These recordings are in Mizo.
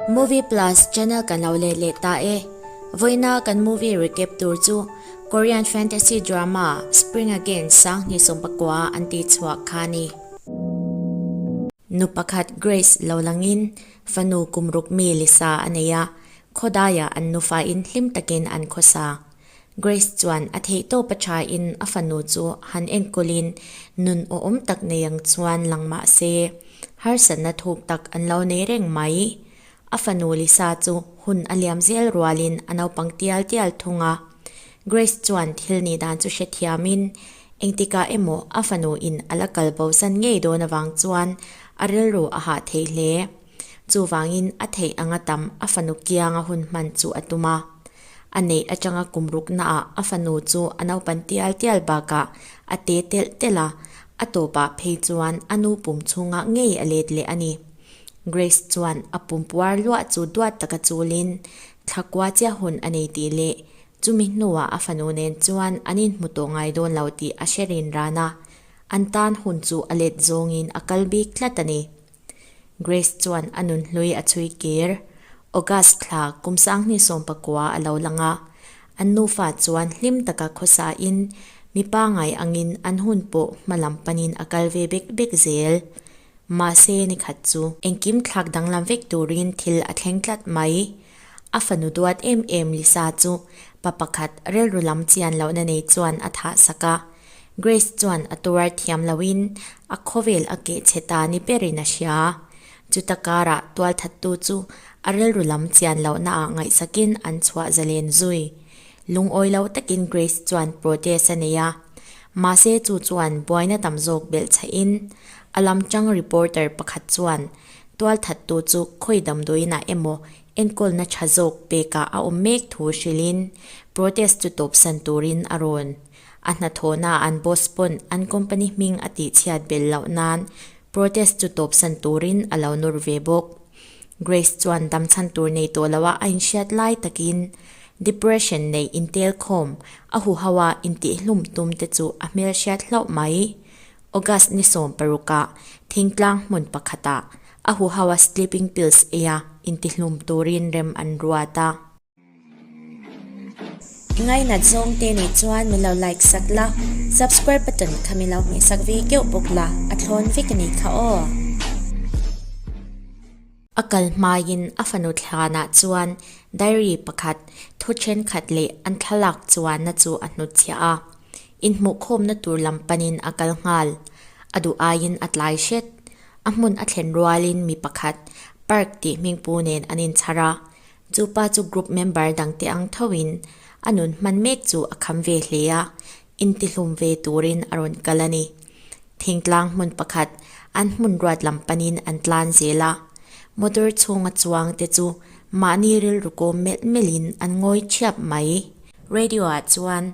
Movie Plus channel kan lo let leh ta e. Vawiina kan movie recap tur chu Korean fantasy drama Spring Again 2019 an tih chhuah kha a ni. Nu pakhat Grace lo langin fanu kum ruk mi Lisa a nei a, khawdaiah an nufain hlim takin an khawsa. Grace chuan a theihtawp a tha in a fanu chu han enkawlin nun awhawm tak nei ang chuan lang mah se, harsatna thuk tak an lo nei reng mai. A fanu Lisa chu hun a liam zel rualin a naupang tial tial thung a. Grace chuan thil nih dan chu hrethiamin engtikah emaw a fanu in a la kal bo san ngei dawn avang chuan a rilru a hah thei hle. Chuvangin a theih anga tam a fanu kianga hun hman chu a tum a. A neih atanga kum ruknaah a fanu chu a naupan tial tial bakah a te telh telh a, a tawpah phei chuan a nu pum chhungah ngei a let leh a ni. Grace chuan a pum puar luah chu duat taka chulin thlakua chiah hun a nei tih leh chumi hnuah a fanu nen chuan an inhmu tawh ngai dawn lo tih a hre rin ran a, an tan hun chu a let zawngin a kal bik tlat a ni. Grace chuan a nunhlui a chhui kir. August thla kum 2019 a lo lang a, an nufa chuan hlim taka khawsa in mi pangai angin an hun pawh hma lam panin a kal ve bek bek zel. Mahse nikhat chu engkim thlak danglam vek turin thil a thleng tlat mai. A fanu duat em em Lisa chu pa pakhat rilru lam chian lohna nei chuan a thah sak a. Grace chuan a tuar thiam loin a khawvel a keh chhe ta ni berin a hria. Chuta karah tualthattu chu a rilru lam chian lohnaah ngaihsakin an chhuah zalen zui. Lungawi lo takin Grace chuan protest a nei a. Mahse chu chuan buaina tam zawk belh chhahin a lam tang reporter pakhat chuan tualthattu chu khawi damdawiinah emaw enkawlna tha zawk pekah a awm mek thu hrilhin protest chu tawpsan turin a rawn. A hnathawhna an boss pawn an company hming a tihchhiat belh loh nan protest chu tawpsan turin a lo nur ve bawk. Grace chuan damchhan tur nei tawh loa a inhriat lai takin depression nei intel khawm a huho a intihhlum tum te chu a hmelhriat hlauh mai. August ni 16 ah thingtlang hmun pakhatah a huho a sleeping pills eia intihlum turin rem an ruat a. Ngainat zawng te nih chuan min lo like sak la, subscribe button kha min lo hmeh sak ve keuh bawk la, a thlawn vek a nih kha aw. A kal hmaiin a fanu thlanah chuan diary pakhat, thu thenkhat leh an thlalak chuanna chu a hnutchhiah a. Inhmuhkhawmna tur lam panin a kal nghal. A duh aiin a tlai hret. A hmun a thlen rualin mi pakhat Park tih hmingpu nen an inchhar a. Chu pa chu group member dangte ang thoin a nun hman mek chu a kham ve hle a, intihlum ve turin a rawn kal a ni. Thingtlang hmun pakhat an hmun ruat lam panin an tlan zel a, motor chhunga chuang te chu mahni rilru kawm melh melhin an ngawi thiap mai. Radio ah chuan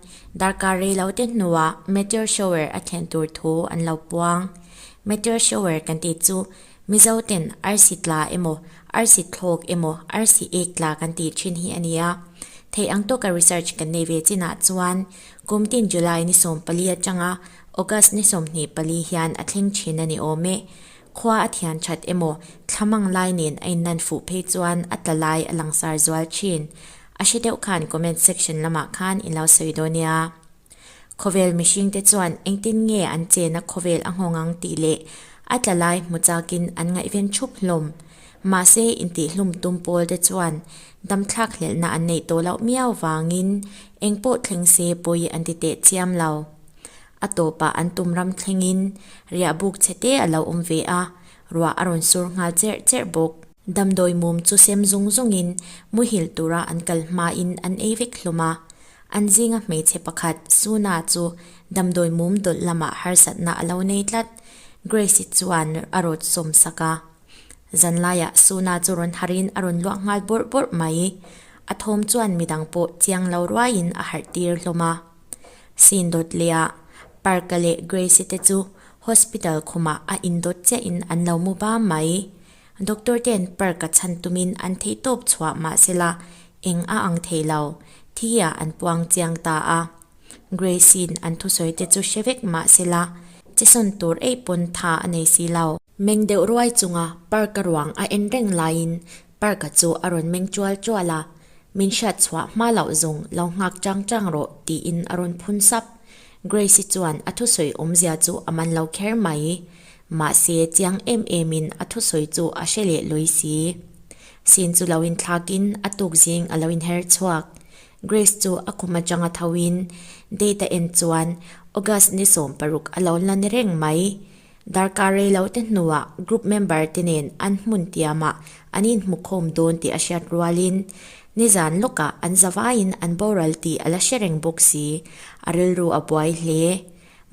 darkar rei lo te hnuah meteor shower a thlen tur thu an lo puang. Meteor shower kan tih chu Mizo ten arsi tla emaw, arsi thlawk emaw, arsi ek tla kan tih thin hi a ni a. Theih ang tawka research kan nei ve chinah chuan kum tin July ni 14 atanga August ni 24 hian a thleng thin a ni awm e. Khua a thian that emaw, thlamang lai nen a inlan fuh phei chuan a tla lai a langsar zual thin. A hre deuh khan comment section lamah khan in lo sawi dawn nia. Khawvel mihringte chuan engtin nge an chena khawvel a nghawng ang tih leh a tla lai hmu chakin an ngaihven thup hlawm. Mahse, intihhlum tum pawlte chuan damthlak hlelhna an neih tawh loh miau vangin eng pawh thleng se pawi an ti teh chiam lo. A tawpah an tum ram thlengin riahbuk chhete a lo awm ve a, ruah a rawn sur nghal cherh cherh bawk. Damdawi mum chu sem zung zungin muhil tura an kal hmain an ei vek hlawm a. An zinga hmeichhe pakhat, Suna chu damdawi mum dawlh lamah harsatna a lo nei tlat. Grace-i chuan a rawt sawm sak a. Zanlaiah Suna chu rawn harin a rawn luah nghal bawrh bawrh mai. A thawm chuan midang pawh chiang lo ruaiin a harh tir hlawm a. Scene dawt lehah Park-a leh Grace-i te chu hospital khumah a indawt chiahin an lo mu bam mai. Doctor ten park-a chhan tumin an theihtawp chhuah mahsela eng a ang thei lo, thi-ah an puang chiang ta a. Grace-i'n an thusawi te chu hre vek mahsela chesawn tur eih pawn tha a nei si lo. Meng deuh ruai chunga park-a ruang a en reng laiin Park-a chu a rawn meng chual chual a, Min hriat chhuah hma loh zawng lo nghak chang chang rawh tiin a rawn phun sap. Grace-i chuan a thusawi awmzia chu a man lo kher mai. Mahse, chiang em emin a thusawi chu a hre leh lawi si. Scene chu lo inthlakin a tuk zing a lo inher chhuak. Grace chu a khum atanga thoin date a en chuan August ni 16 a lo la ni reng mai. Darkar rei lo te hnuah group member te nen an hmun tiamah an inhmu khawm dawn tih a hriat rualin nizan lawkah an zavaiin an boral tih a la hre reng bawk si, a rilru a buai hle.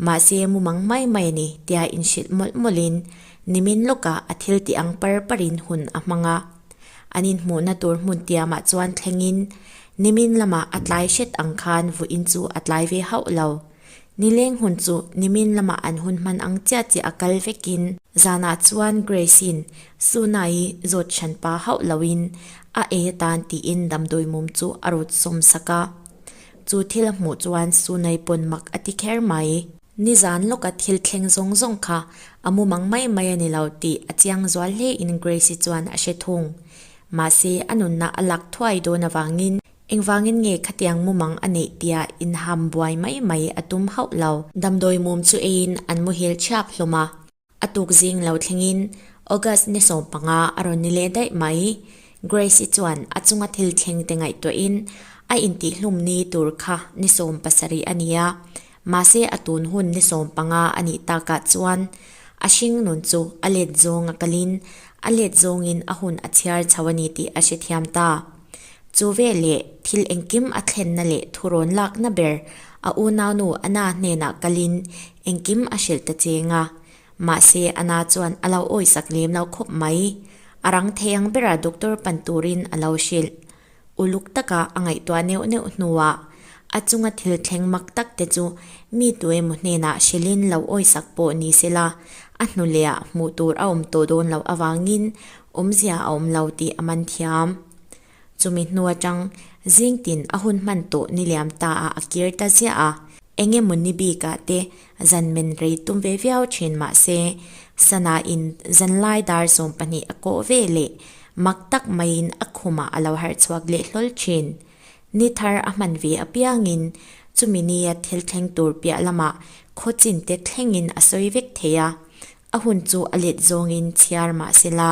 Mahse mumang mai mai a ni tia inhrilh mawlh mawlhin nimin lawkah a thil tih ang par parin hun a hmang a. An inhmuhna tur hmun tiamah chuan thlengin nimin lamah a tlai hret ang khan vawiin chu a tlai ve hauh lo. Nileng hun chu nimin lamah an hun hman ang chiah chiah a kal vekin zanah chuan Grace-in Suna-i zawt hran pa hauh loin a ei atan tiin damdawi mum chu a rawt sawm sak a. Chu thil a hmuh chuan Suna-i pawn mak a ti kher mai. Nizan lawka thil thleng zawng zawng kha a mumang mai mai a ni lo tih a chiang zual hlein Grace-i chuan a hre thung. Mahse a nunna a lak thuai dawn avangin Engvangin nge khatiang mumang a neih tia inham buai mai mai a tum hauh lo. Damdawi mum chu eiin an muhil chhiap hlawm a. A tuk zing lo thlengin August ni 15 a rawn ni leh daih mai. Grace-i chuan a chunga thil thleng te ngaihtuahin a intihhlum ni tur kha ni 17 a ni a, mahse a tun hun ni 15 a nih takah chuan a hring nun chu a let zawng a kalin a let zawngin a hun a chhiar chho a ni tih a hrethiam ta. Chu veleh thil engkim a thlenna leh thurawn lakna ber a unaunu Anna hnenah kalin engkim a hrilh ta cheng a. Mahse Anna chuan a lo awisak lem lo khawp mai. A rang thei ang bera doctor pan turin a lo hrilh. Uluk taka a ngaihtuah neuh neuh hnuah a chunga thil thleng mak tak te chu mi tuemaw hnenah hrilhin lo awisak pawh ni sela a hnu lehah hmuh tur a awm tawh dawn loh avangin awmzia a awm lo tih a man thiam. Chumi hnu atang zing tin a hun hman tawh ni liam ta ah a kir ta ziah a, eng emaw ni bikah te zan men rei tum ve viau thin mah se, sana in zanlai dar 12 a kawh ve leh mak tak maiin a khumah a lo harh chhuak leh hlawl thin. Ni thar a hman ve apiangin chumi nia thil thleng tur piah lamah khaw chin te thlengin a sawi vek thei a, A hun chu a let zawngin chhiar mah se la,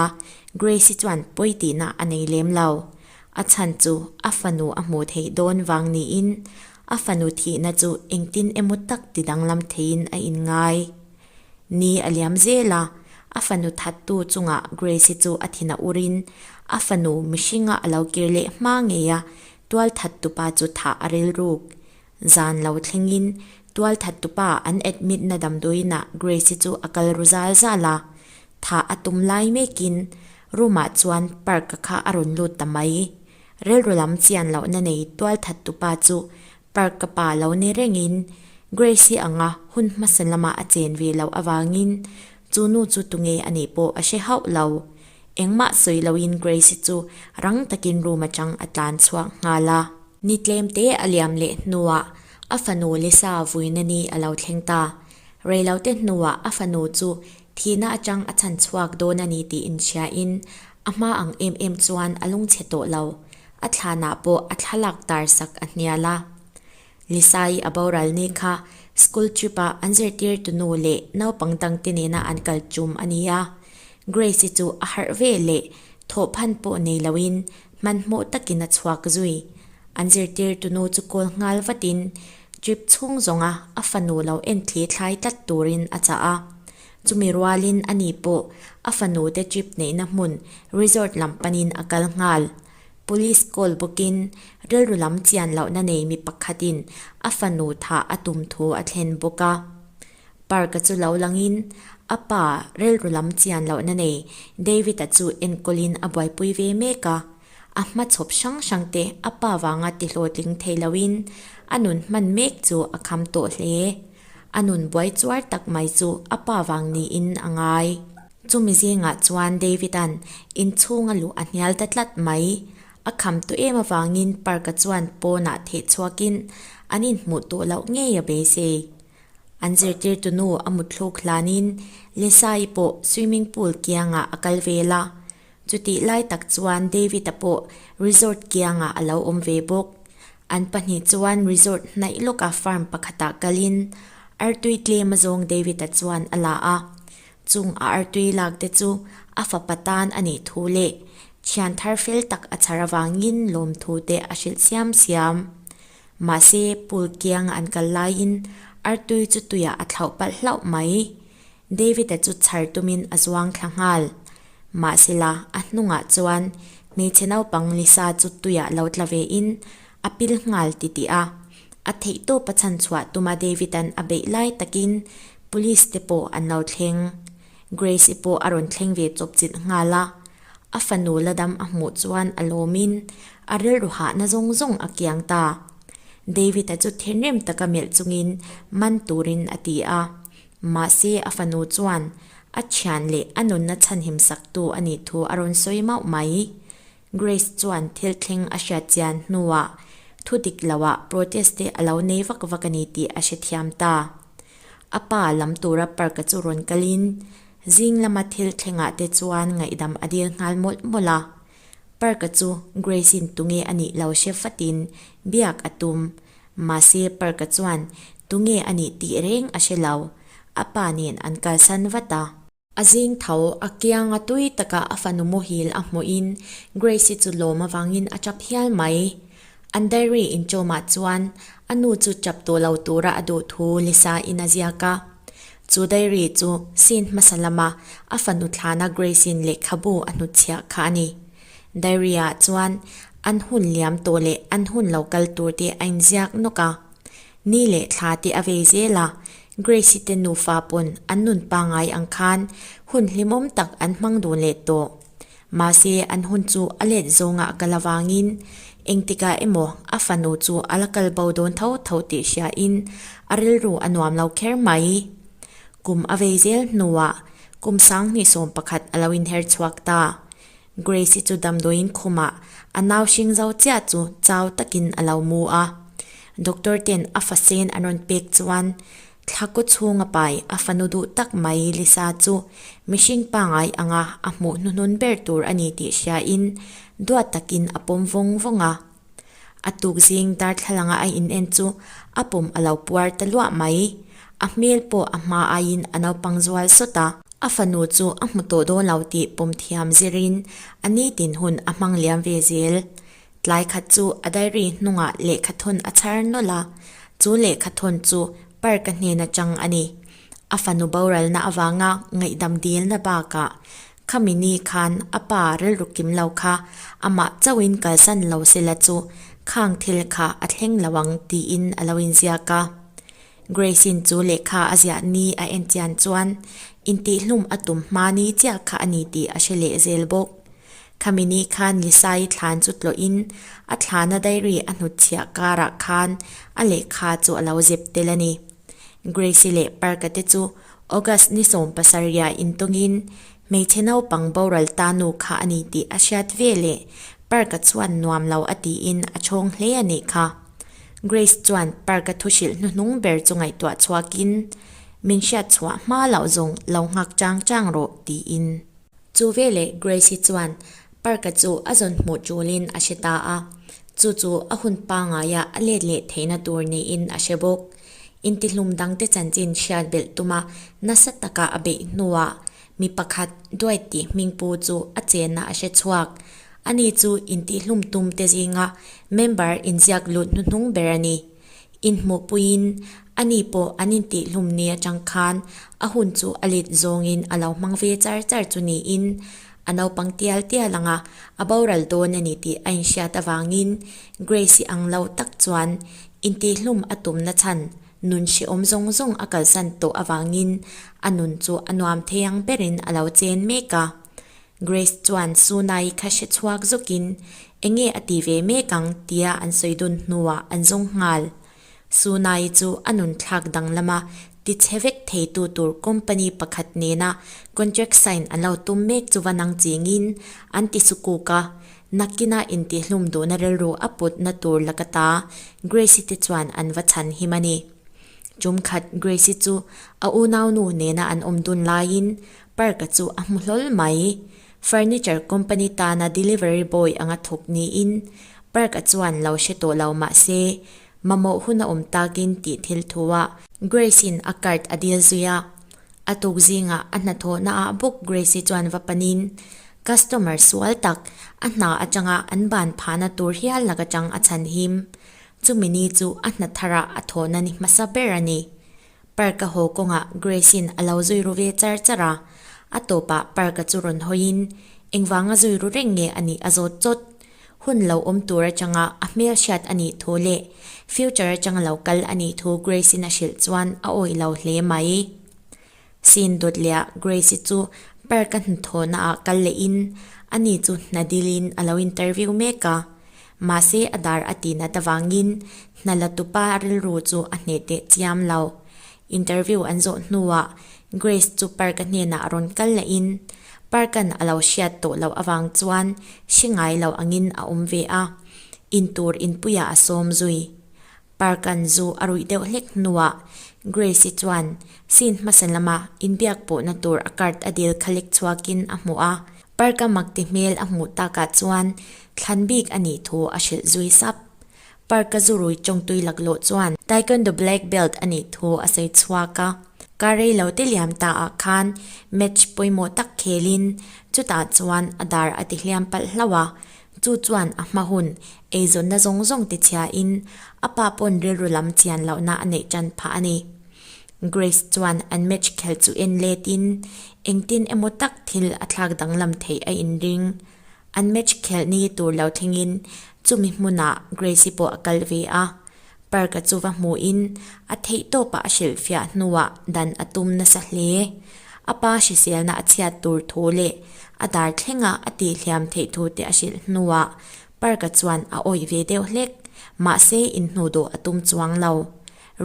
Grace-i chuan pawi tihna a nei lem lo. A chhan chu a fanu a hmuh theih dawn vang niin a fanu thihna chu engtin emaw tak ti danglam theiin a inngai. Ni a liam zel a, a fanu thattu chungah Grace-i chu a thin a urin a fanu mihringa a lo kir leh hma ngei a, tual thattupa chu thah a rilruk. Zan lo thlengin tualthattupa an admit na damdawiinah Grace-i chu a kal ru zal zal a, thah a tum lai mekin room ah chuan Park-a kha a rawn lut ta mai. Rilru lam chian lohna nei tualthattupa chu Park-a pa lo ni rengin Grace-i anga hun hmasa lama a chen ve loh avangin chu nu chu tunge a nih pawh a hre hauh lo. Engmah sawi loin Grace-i chu rang takin room atang a tlan chhuak nghal a. Ni tlem te a liam leh hnuah a fanu Lisa vuina ni a lo thleng ta. Reilote hnuah a fanu chu thihna atang a chhan chhuak dawn a ni tih inhriain a hma ang em em chuan a lungchhe tawh lo. A thlanah pawh a thlalak tar sak a hnial a. Lisa-i a boral ni kha school trip-a an zirtirtu nu leh naupang dangte nena an kal tum a ni a. Grace-i chu a harh ve leh thawhphan pawh nei loin Hmanhmawh takin a chhuak zui. An zirtirtu nu chu kawl nghal vatin trip chhung zawnga a fanu lo en thli thlai tlat turin a chah a. Chumi rualin ani pawh a fanu te trip neihna hmun resort lam panin a kal nghal. Police call bawkin rilru lam chian lohna nei mi pakhatin a fanu thah a tum thu a thlen bawk a. Park-a chu lo langin a pa rilru lam chian lohna nei David-a chu enkawlin a buaipui ve mek a. A hmachhawp hrang hrang te a pa vanga tihlawhtling thei loin a nun hman mek chu a kham tawh hle. A nun buai chuar tak mai chu a pa vang niin a ngai. Chumi zingah chuan David-a'n inchhunga luh a hnial ta tlat mai. A kham tawh em avangin Park-a chuan pawnah theh chhuakin an inhmuh tawh loh ngei a beisei. An zirtirtu nu a mutthluk hlanin Lisa-i pawh swimming pool kiangah a kal vel a. Chutih lai tak chuan David-a pawh resort kiangah a lo awm ve bawk. An pahnih chuan resort hnaih lawka farm pakhatah kalin artui tlem azawng David-a chuan a la a. Chung a artui lak te chu a fapa tan a nih thu leh thian thar fel tak a chhar avangin lawmthu te a hrilh siam siam. Mahse, pool kianga an kal laiin artui chu tuiah a thlauh palh hlauh mai. David-a chu chhar tumin a zuang thla nghal. Mahsela, a hnungah chuan hmeichhe naupang Lisa chu tuiah lo tla vein a pil nghal titih a. A theihtawp a chhan chhuah tuma David-a'n a beih lai takin Police te pawh an lo thleng. Grace-i pawh a rawn thleng ve chawp chilh nghal a. A fanu la dam a hmuh chuan a lawmin a rilru hahna zawng zawng a kiang ta. David-a chu thinrim taka melh chungin man turin a ti a. Mahse a fanu chuan a thian leh a nunna chhanhim saktu a nih thu a rawn sawi mauh mai. Grace chuan thil thleng a hriat chian hnuah thu dik loah protest te a lo nei vak vak a ni tih a hrethiam ta. A pa lam tura park-a chu rawn kalin zing lama thil thlengah te chuan ngaihdam a dil nghal mawlh mawlh a. Park-a chu Grace-in tunge a nih lo hre fatin biak a tum. Mahse Park-a chuan tunge a nih tih reng a hre lo. A pa nen an kalsan vat a. A zing tho, a kianga tui taka a fanu muhil a hmuhin Grace-i chu lawm avangin a tap hial mai. An diary inchawmah chuan a nu chu tap tawh lo tura a duh thu Lisa-in a ziak a. Chu diary chu scene hmasa lama a fanu thlana Grace-in lehkhabu a hnutchhiah kha a ni. Diary-ah chuan an hun liam tawh leh an hun lo kal tur te a inziak nawk a. Ni leh thla te a vei zel a, Grace-i te nufa pawn an nun pangngai ang khan hun hlimawm tak an hmang dun leh tawh. Mahse an hun chu a let zawngah a kal avangin engtikah emaw a fanu chu a la kal bo dawn tho tho tih hriain a rilru a nuam lo kher mai. Kum a vei zel hnuah kum 2011 a lo inher chhuak ta. Grace-i chu damdawiin khumah a nau hring zo chiah chu chau takin a lo mu a. Doctor ten a fa sen an rawn pek chuan thla kaw chhunga pai a fanu duh tak mai Lisa chu mihring pangai anga a hmuh hnuhnun ber tur a ni tih hriain duat takin a pawm vawng vawng a. A tuk zing darthlalanga a in en chu a pawm a lo puar ta luah mai. A hmel pawh a hma aiin a naupang zual sawt a. A fanu chu a hmu tawh dawn lo tih pawm thiam zirin a nitin hun a hmang liam ve zel. Tlai khat chu a diary hnungah lehkhathawn a chhar nawlh a, chu lehkhathawn chu park-a hnen atang a ni. A fanu boralna avanga ngaihdam dilna bakah Khami ni khan a pa rilru kim lo kha amah chauhin kalsan lo sela chu khang thil kha a thleng lo ang tiin a lo inziak a. Grace-in chu lehkha a ziah ni a en chian chuan intihhlum a tum hma ni chiah kha a ni tih a hre leh zel bawk. Khami ni khan Lisa-i thlan chu tlawhin a thlana diary a hnutchhiah karah khan a lehkha chu a lo zep tel a ni. Grace-i leh Park-a te chu August ni 17 intawngin hmeichhe naupang boral ta nu kha a ni tih a hriat ve leh Park-a chuan nuam lo a tiin a chhawng hle a nih kha. Grace chuan Park-a thu hrilh hnuhnung ber chu ngaihtuah chhuakin, Min hriat chhuah hma loh zawng lo nghak chang chang rawh tiin. Chu veleh Grace-i chuan Park-a chu a zawn hmuh tulin a hre ta a, chu chu a hun pangaia a let leh theihna tur niin a hre bawk. Intihlum dangte chanchin hriat belh tuma nasa taka a beih hnuah mi pakhat Dwight tih hmingpu chu a chenna a hre chhuak. Ani chu intihlum tumte zinga member inziak lut hnuhnung ber a ni. Inhmuhpuiin ani pawh an intihlum ni atang khan a hun chu a let zawngin a lo hmang ve char char chu niin a naupang tial tial anga a boral dawn a ni tih a inhriat avangin Grace-i ang lo tak chuan intihlum a tumna chhan nun hrehawm zawng zawng a kalsan tawh avangin a nun chu a nuam thei ang berin a lo chen mek a. Grace chuan Sunai kha hre chhuak zawkin enge a ti ve mek ang tia an sawi dun hnuah an zawng nghal. Sunai chu a nun thlak danglama ti chhe vek theitu tur company pakhat nena contract sign an lo tum mek chu va nang chingin an ti sukuk a, nakina intihlum duhna rilru a putna tur laka ta Grace-i te chuan an va chhan him a ni. Tum khat Grace-i chu a unaunu nena an awm dun laiin Park-a chu a hmu hlawl mai. Furniture company tana delivery boy anga thawk niin Park-a chuan lo hre tawh lo mah se, mamawh hun a awm takin tih thil thu-ah Grace-in a card a dil zui a. A tuk zingah a hnathawhnaah bawk Grace-i chuan va panin customer sual tak a hna atanga an ban phahna tur hial lak atang a chhan him. Chumi ni chu a hna tharah a thawhna ni hmasa ber a ni. Park-a haw kawngah Grace-in a lo zui ru ve char char a, a tawpah Park-a chu rawn hawiin engvanga zui ru reng nge a nih a zawt chawt. Hun lo awm tur atanga a hmel hriat a nih thu leh future atanga lo kal a nih thu Grace-in a hrilh chuan a awih lo hle mai. Scene dawt lehah Grace-i chu park-a hnathawhna ah kal lehin ani chu hna dilin a lo interview mek a. Mahse a dar a tih nat avangin hna la tupa rilru chu a hneh teh chiam lo. Interview an zawh hnuah Grace chu park-a hnenah a rawn kal lehin Park-a'n a lo hriat tawh loh avang chuan hre ngai lo angin a awm ve a, intur inpuiah a sawm zui. Park-a'n zu a ruih deuh hlek hnuah Grace-i chuan scene hmasa lama inbiak pawhna tur a card a dil kha lek chhuakin a hmuh a, Park-a makti hmel a hmuh takah chuan thlan bik a nih thu a hrilh zui sap. Park-a zu rui tawngtui laklawh chuan Taekwondo black belt a nih thu a sawi chhuak a. Kar rei lo te liam ta ah khan match pawimawh tak khelin chutah chuan a dar a ti hliam palh hlauh a, chu chuan a hma hun eizawnna zawng zawng ti chhiain a pa pawn rilru lam chian lohna a neih tan phah a ni. Grace chuan an match khelh chu en letin engtin emaw tak thil a thlak danglam theih a inring. An match khelh ni tur lo thlengin chumi hmunah Grace-i pawh a kal ve a. Park-a chu va hmuhin a theihtawpah a hrilhfiah hnuah dan a tum nasa hle. A pa hriselna a chhiat tur thu leh a dar thlenga a tihhliam theih thu te a hrilh hnuah Park-a chuan a awih ve deuh hlek. Mahse inhnuhdawh a tum chuang lo.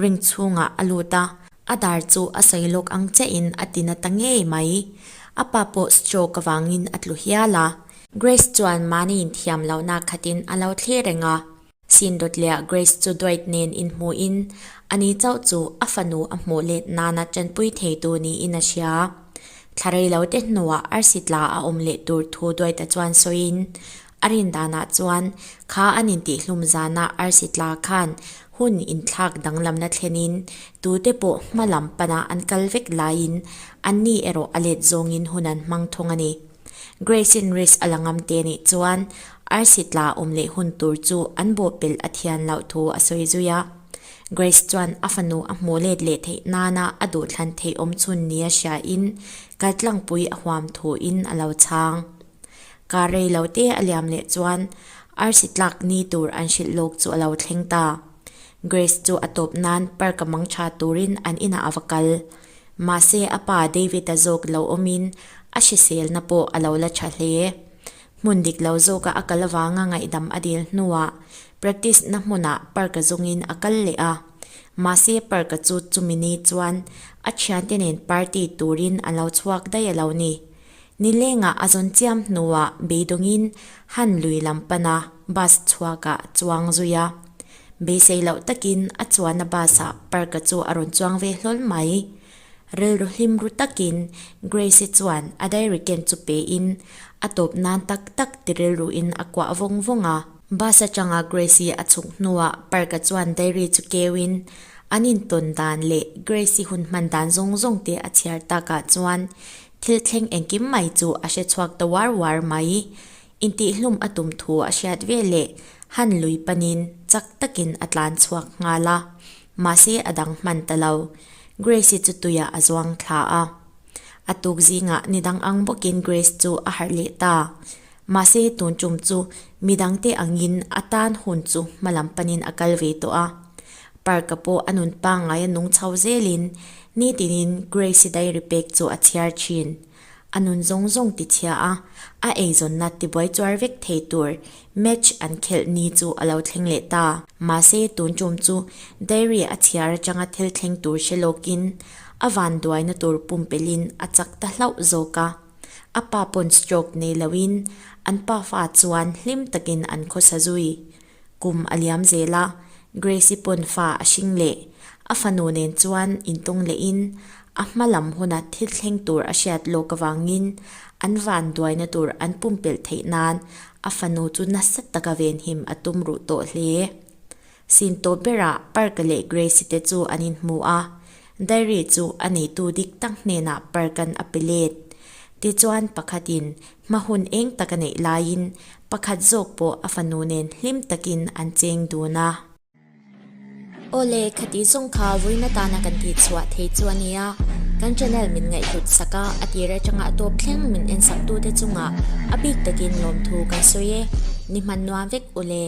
Ring chhungah a lut a, a dar chu a sawi lawk ang chiahin a ti na ta ngei mai. A pa pawh stroke avangin a tlu hial a. Grace chuan mahni inthiam lohna khatin a lo thlir reng a. Sin dawt leh Grace chu Dwight nen inhmuhin ani chauh chu a fanu a hmuh let nana tanpui theitu niin a hria. Thla rei lo te hnuah arsi tla a awm leh tur thu Dwight-a chuan sawiin a rin danah chuan kha an intihhlum zana arsi tla khan hun inthlak danglamna thlenin tute pawh hma lam pana an kal vek laiin anni erawh a let zawngin hun an hmang thung a ni. Grace-in risk a la ngam te nih chuan arsi tla awm leh hun tur chu an bawhpelh a thian loh thu a sawi zui a. Grace chuan a fanu a hmuh let leh theih nana a duhthlan theih awm chhun nia hriain kaltlangpui a huam thuin a lo chhang. Kar rei lo te a liam leh chuan arsi tlak ni tur an hrilh lawk chu a lo thleng ta. Grace chu a tawp nan park a mang tha turin an inah a va kal. Mahse a pa David-a zawk lo awmin a hriselna pawh a lo la tha hle. Hmun dik lo zawka a kal avanga ngaihdam a dil hnuah practice na hmunah park-a zawngin a kal leh a. Mahse park-a chu chumi ni chuan a thiante nen party turin a lo chhuak daih a lo ni. Nilengah a zawn chiam hnuah beidawngin Han lui lam pana bus chhuakah a chuang zui a. Beisei loh takin a chuanna bus-ah Park-a chu a rawn chuang ve hlawl mai. Rilru hlim ru takin Grace-i chuan a diary ken chu pein a tawp nan tak tak ti rilruin a kuah vawng vawng a. Bus atanga Grace-i a chhuk hnuah Park-a chuan diary chu keuin an intawn dan leh Grace-i hun hman dan zawng zawng te a chhiar takah chuan Thil thleng engkim mai chu a hre chhuak ta uar uar mai. Intihhlum a tum thu a hriat ve leh han lui panin chak takin a tlan chhuak nghal a. Mahse a dang hman ta lo. Grace-i chu tuiah a zuang thla a. A tuk zingah ni dang ang bawkin Grace chu a harh leh ta. Mahse tun tum chu midangte angin a tan hun chu hmalam panin a kal ve tawh a. Park-a pawh a nun pangngai a nung chho zelin nitinin Grace-i diary pek chu a chhiar thin. A nun zawng zawng ti chhia a, a eizawnna tibuai chuar vek thei tur match an khelh ni chu a lo thleng leh ta. Mahse tun tum chu diary a chhiar atanga thil thleng tur hre lawkin a vanduaina tur pumpelhin a chak ta hlauh zawk a. A pa pawn stroke nei loin an pafa chuan hlim takin an khawsa zui. Kum a liam zel a, Grace-i pawn fa a hring leh. A fanu nen chuan intawng lehin A hma lam huna thil thleng tur a hriat lawk avangin an vanduaina tur an pumpelh theih nan a fanu chu nasa taka venhim a tum ruh tawh hle. Sin tawp berah Park-a leh Grace-i te chu an inhmu a, diary chu a neitu dik tak hnenah Park-a'n a pe let. Tichuan pakhatin hma hun eng tak a neih laiin pakhat zawk pawh a fanu nen hlim takin an cheng dun a. Awle, khati zawng kha vawiin atana kan tih chhuah thei chu a nia. Kan channel min ngaihhlut sak a, a tir atanga a tawp thleng min en sak tute chungah a bik takin lawmthu kan sawi e. Ni hman nuam vek ule.